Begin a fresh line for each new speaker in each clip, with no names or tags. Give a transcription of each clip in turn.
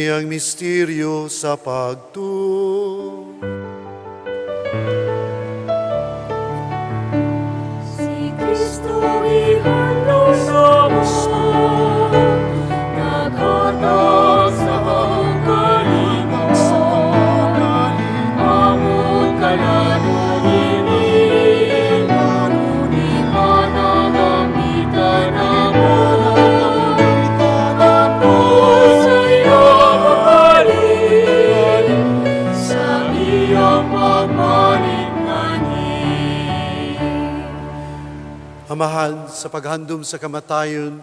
Ang misteryo sa pagtuo.
Si Kristo gihandom namo, naghatag sa kalingaw, among kaladong ini, ipanagambitan namo, hangtod sa iyang pagbalik, sa iyang pagbalik nganhi.
Amahan, sa paghandom sa kamatayon,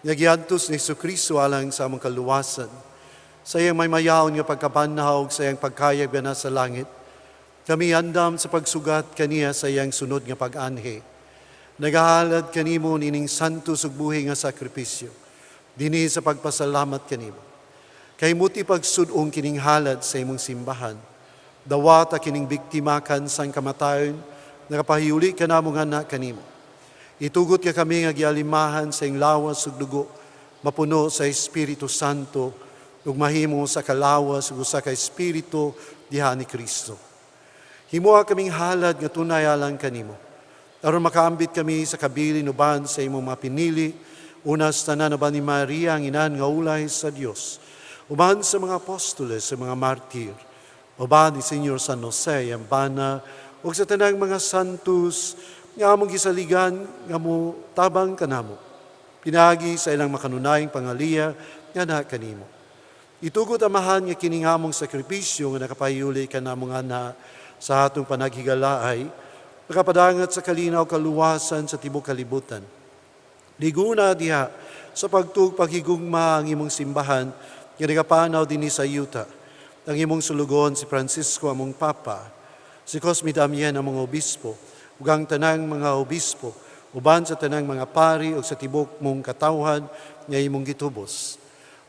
nga giantos ni Kristo alang sa among kaluwasan, sa iyang maymayaon nga pagkabanhaw, sa iyang pagkayag na sa langit, kami andam sa pagsugat kaniya sa iyang sunod nga pag-anhi. Nagahalad kanimo nining santo ug buhi nga sakripisyo, dinhi sa pagpasalamat kanimo. Kay muti pagsudong kining halad sa imong simbahan, dawata kining biktima kan sang kamatayon, nakapahiuli kanamo nga anak kanimo. Itugot ka kami nga gialimahan sa iyang lawas ug dugo, mapuno sa Espiritu Santo, ug mahimo sa kalawas ug usa ka espiritu diha ni Kristo. Himoa kaming halad nga tunay alang kanimo. Aron makaambit kami sa kabilin uban sa imong mga pinili, una sa tanan uban ni Maria ang inan nga ulay sa Dios, uban sa mga apostoles, sa mga martir, uban ni Senyor San Jose, ang bana, ug sa tanang mga santos, nga among gisaligan, nga mo tabang kanamo. Pinaagi sa ilang makanunayng pangaliya, nga na kanimo. Itugot, Amahan, nga kining among sakripisyo nga nakapahiuli kanamong ana sa atong panaghigalaay, makapadangat sa kalinaw kaluwasan sa tibok kalibutan. Liguna diha sa pagtuo ug paghigugma ang imong simbahan nga nagapanaw dinhi sa yuta. Ang imong sulugoon si Francisco among Papa, si Cosme Damian among obispo, ug ang tanang mga obispo, uban sa tanang mga pari ug sa tibok mong katawhan nga imong gitubos.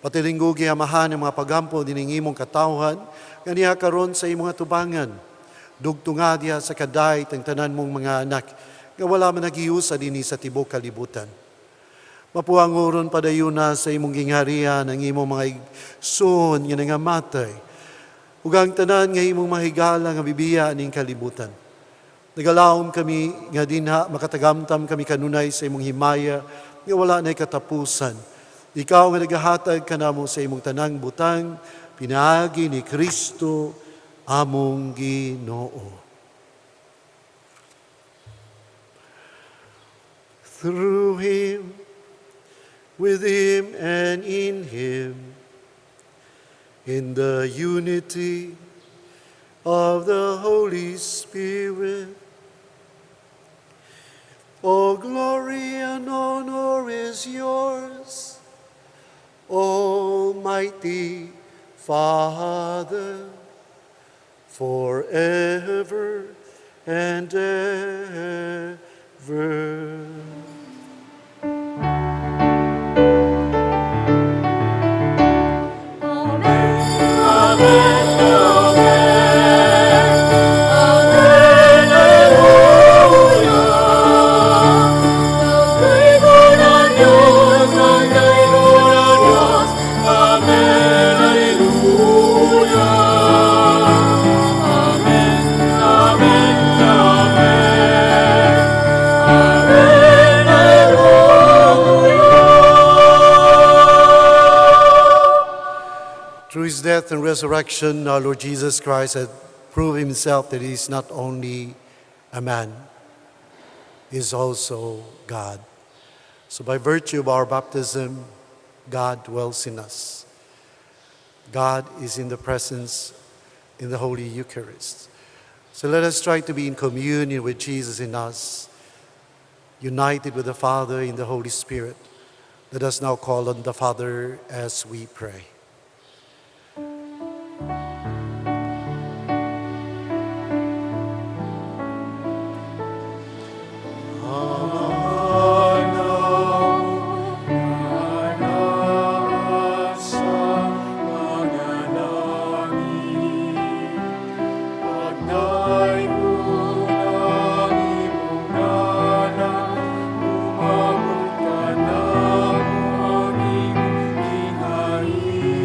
Patilinggugi, Amahan, ang mga pagampo dining imong katawhan nga niya karon sa imong atubangan. Dugtunga diha sa kadayit ang tanan mong mga anak nga wala man nagiusa dinhi sa tibok kalibutan. Mapuanguron padayuna sa imong gingharian ang imong mga igsoon nga nangamatay ug ang tanan nga imong mahigala nga bibiya ning kalibutan. Nagalaom kami nga dinha makatagamtam kami kanunay sa imong himaya nga wala nay katapusan. Ikaw nga nagahatag kanamo sa imong tanang butang pinaagi ni Kristo among Ginoo. Through him, with him and in him, in the unity of the Holy Spirit, all glory and honor is yours, Almighty Father, forever and ever.
Amen. Amen. Amen. Amen. Alleluia. Dakilaon ang Diyos, ang dakilaon ang Diyos. Amen. Alleluia. Amen. Amen. Amen. Amen. Alleluia.
Through his death and resurrection, our Lord Jesus Christ had proved himself that he is not only a man, he is also God. So by virtue of our baptism, God dwells in us. God is in the presence in the Holy Eucharist. So let us try to be in communion with Jesus in us, united with the Father in the Holy Spirit. Let us now call on the Father as we pray.
Sa mga langit, Pagdaygon ang imong ngalan, umabot kanamo ang imong gingharian.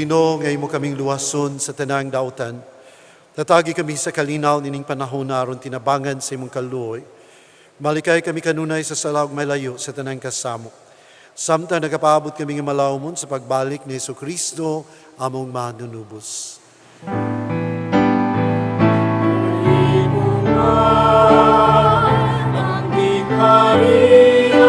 Ginoo nga imo kaming luwason sa tanang dautan. Tatagi kami sa kalinaw nining panahon na aron tinabangan sa imong kaluoy. Malikay kami kanunay sa sala ug malayo sa tanang kasamok. Samtang nagapaabot kami nga malawmon sa pagbalik ni Hesukristo among manunubos.
Ang gingharian,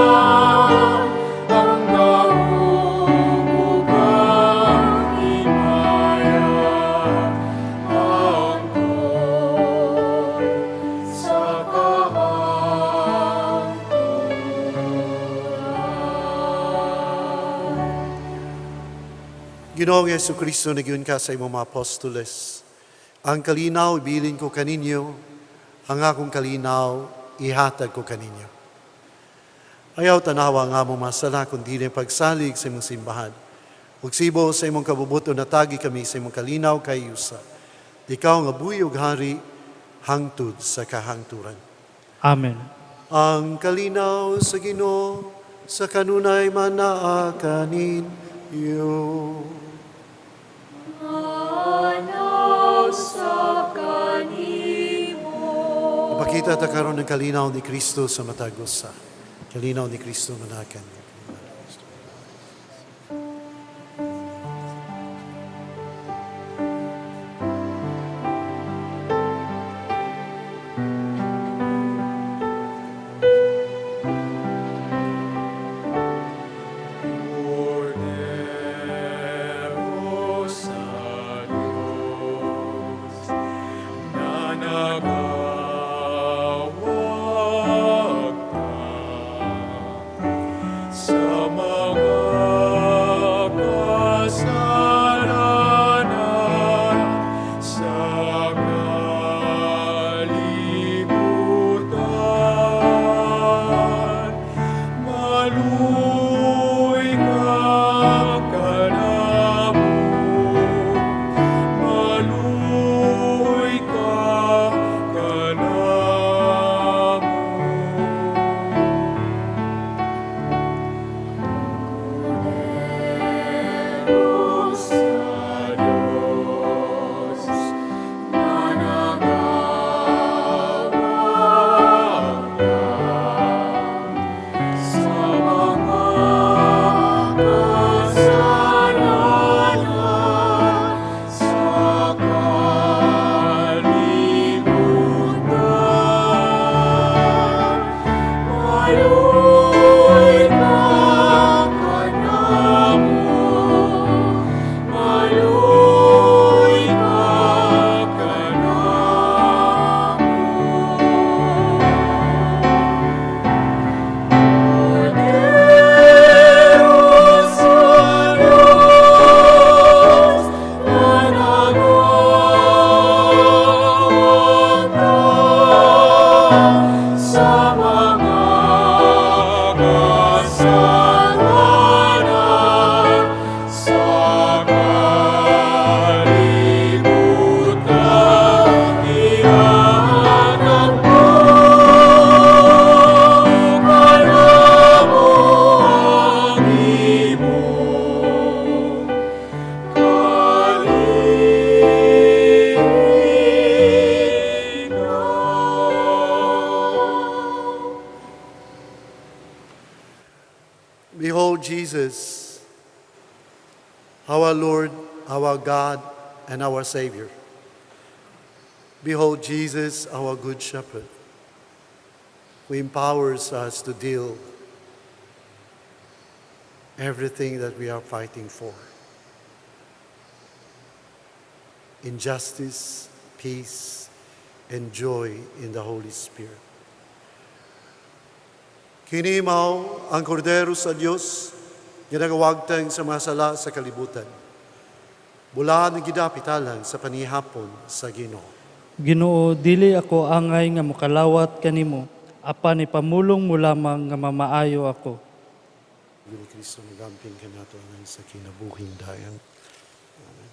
ang gahom ug ang himaya, hangtod sa kahangturan.
Ginoong Hesukristo, nag-ingon ka sa imong mga apostoles. Ang kalinaw ibilin ko kaninyo, ang akong kalinaw ihatag ko kaninyo. Ayaw tanawa ang among mga sala, kundi ang pagsalig sa imong simbahan. Ug sibo sa imong kabubuton, hatagi kami sa imong kalinaw kay usa. Ikaw nga buhi ug hari hangtod sa kahangturan.
Amen.
Ang kalinaw sa Ginoo sa kanunay manaa kaninyo.
Sa kanimo.
Ipakita ta karon ang kalinaw ni Kristo sa matag usa. Kalinaw ni Kristo manaa kaninyo.
Kordero sa Diyos na nagawagtang sa mga kasalanan sa kalibutan. Maluoy ka kanamo, maluoy ka kanamo. Kordero sa Diyos na nagawagtang sa mga kasalanan sa kalibutan. Maluoy ka kanamo, maluoy ka kanamo. Kordero sa Diyos na nagawagtang sa mga kasalanan sa kalibutan. Ihatag mo kanamo ang imong kalinaw.
Behold Jesus, our Lord, our God, and our Savior. Behold Jesus, our Good Shepherd, who empowers us to deal everything that we are fighting for. In justice, peace, and joy in the Holy Spirit. Kini mao ang kordero sa Dios nga nagawagtang sa mga sala sa kalibutan. Bulahan ang gidapit alang sa panihapon sa Ginoo.
Ginoo, dili ako angay nga mokalawat kanimo, apan ipamulong mo lamang nga mamaayo ako.
Ni Kristo magamping kanato alang sa kinabuhing dayon. Amen.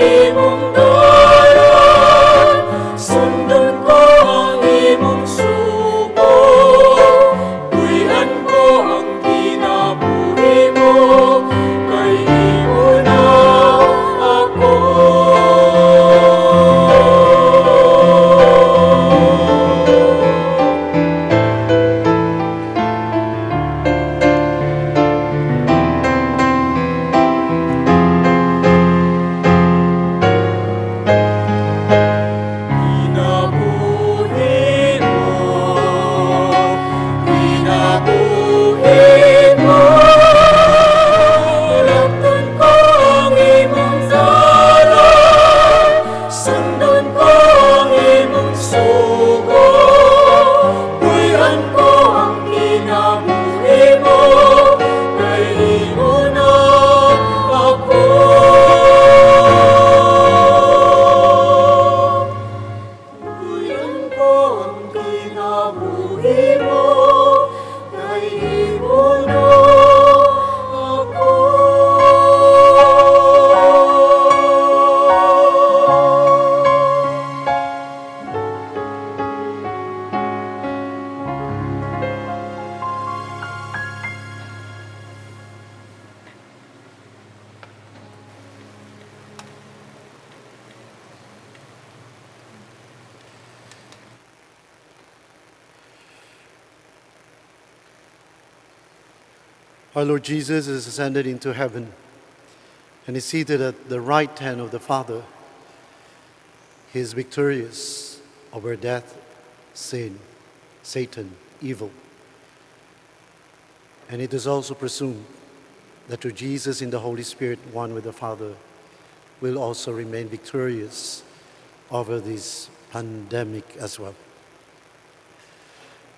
Imong dalan, sundon ko ang imong sugo. Buy-an ko ang kinabuhi mo, kay imo na ako. Kinabuhi mo, kinabuhi ko, Lakton ko ang imong dalan, sundon ko ang imong sugo. Buy-an ko ang kinabuhi mo, kay imo na ako. Buy-an ko ang kinabuhi mo, kay imo na ako.
Our Lord Jesus is ascended into heaven and is seated at the right hand of the Father. He is victorious over death, sin, Satan, evil. And it is also presumed that through Jesus in the Holy Spirit, one with the Father, will also remain victorious over this pandemic as well.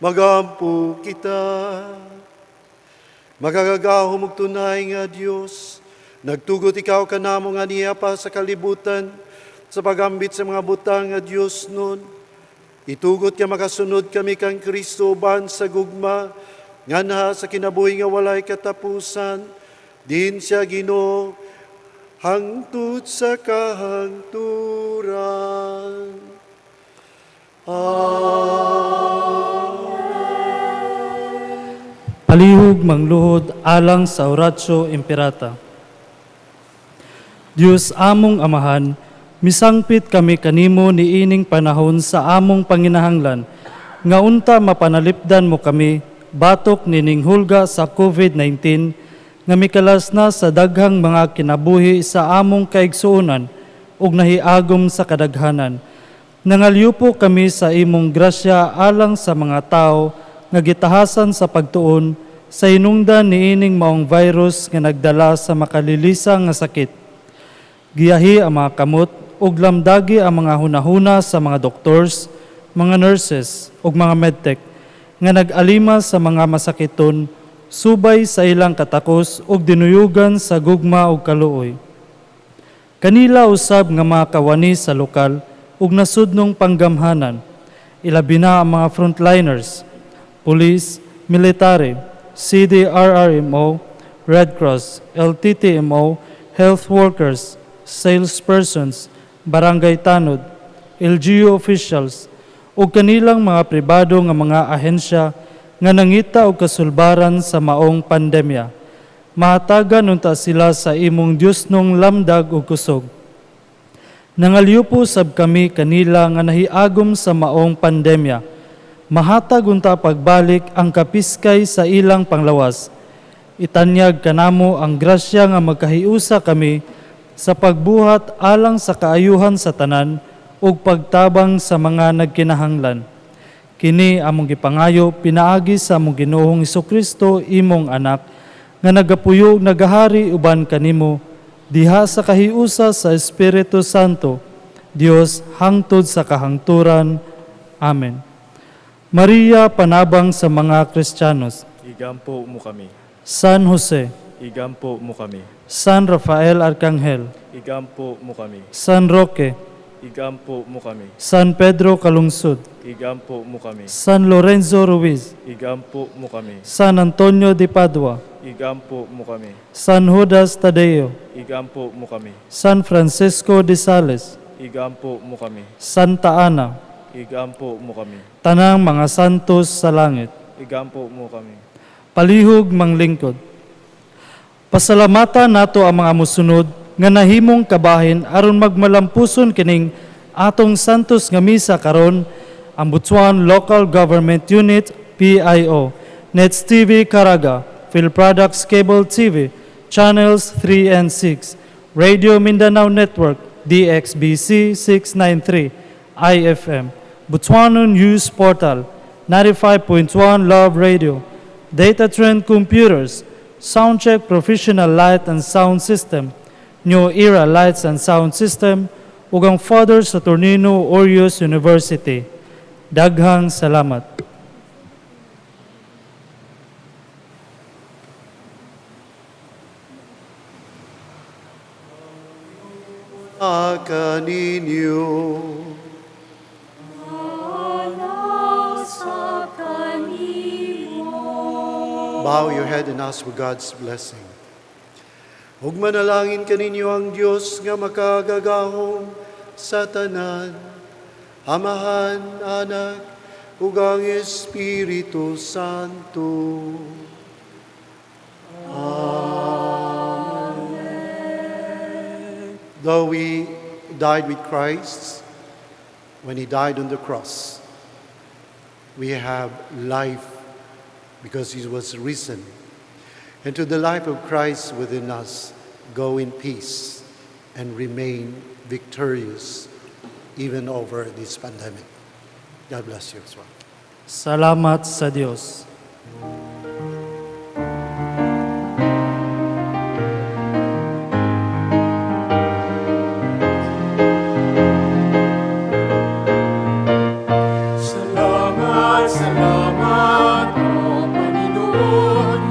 Magampo kita. Makagagahom ug tunay nga Dios, nagtugot ikaw kanamo nga niya pa sa kalibutan sa pagambit sa mga butang nga Dios nun. Itugot nga makasunod kami kang Kristo uban sa gugma nganha sa kinabuhi nga walay katapusan. Din siya Ginoo hangtod sa kahangturan. Amen.
Palihog mangluhod alang sa Oratio Imperata. Dios among Amahan, misangpit kami kanimo niining panahon sa among panginahanglan, nga unta mapanalipdan mo kami batok nining hulga sa COVID-19 nga mikalas na sa daghang mga kinabuhi sa among kaigsuonan ug nahiagom sa kadaghanan. Nangalyupo kami sa imong grasya alang sa mga tao nga gitahasan sa pagtuon sa hinungdan niining maong virus nga nagdala sa makalilisa nga sakit. Giyahi ang mga kamot ug lamdagi ang mga hunahuna sa mga doctors, mga nurses ug mga medtech nga nag-alima sa mga masakiton subay sa ilang katakos ug dinuyugan sa gugma ug kaluoy. Kanila usab nga mga kawani sa lokal ug nasudnong panggamhanan, ilabi na ang mga frontliners, police, military, CDRRMO, Red Cross, LTTMO, health workers, salespersons, barangay tanod, LGU officials, ug kanilang mga pribado nga mga ahensya nga nangita og kasulbaran sa maong pandemya. Mahatagan unta sila sa imong Diosnong lamdag ug kusog. Nangalyupo sab kami kanila nga nahiagom sa maong pandemya. Mahatag unta pagbalik ang kapiskay sa ilang panglawas. Itanyag kanamo ang grasya nga magkahiusa kami sa pagbuhat alang sa kaayuhan sa tanan ug pagtabang sa mga nagkinahanglan. Kini among gipangayo pinaagi sa among Ginoong Hesukristo, imong anak, nga nagapuyo ug nagahari uban kanimo diha sa kahiusa sa Espiritu Santo, Dios hangtod sa kahangturan. Amen. Maria, panabang sa mga Kristiyanos.
Igampo mo kami.
San Jose,
Igampo mo kami.
San Rafael Arcangel,
Igampo mo kami.
San Roque,
Igampo mo kami.
San Pedro Calungsod,
Igampo mo kami.
San Lorenzo Ruiz,
Igampo mo kami.
San Antonio de Padua,
Igampo mo kami.
San Judas Tadeo,
Igampo mo kami.
San Francisco de Sales,
Igampo mo kami.
Santa Ana,
Igampo mo kami.
Tanang mga santos sa langit.
Igampo mo kami.
Palihog manglingkod. Pasalamatan nato ang mga musunod nga nahimong kabahin aron magmalampuson kining atong santos nga misa karon, ang Butuan Local Government Unit PIO, Nets TV Caraga, Phil Products Cable TV, Channels 3 and 6, Radio Mindanao Network, DXBC 693, IFM, Butuanon News Portal, 95.1 Love Radio, Data Trend Computers, Soundcheck Professional Light and Sound System, New Era Lights and Sound System, ug ang Father Saturnino Orius University. Daghang salamat.
Kaninyo.
Sa kanimo.
Bow your head and ask for God's blessing. Ug manalangin kaninyo ang Dios nga makagagahom sa tanan, Amahan, Anak, ug ang Espiritu Santo. Amen. Though we died with Christ when He died on the cross, we have life because He was risen. And to the life of Christ within us, go in peace and remain victorious even over this pandemic. God bless you as well.
Salamat sa Dios.
Salamat, salamat, O Panginoon.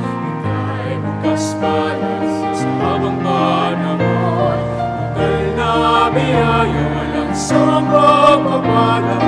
Ika'y bukas palad sa habang panahon. Bugal na biyaya, walang sawang pagpapala.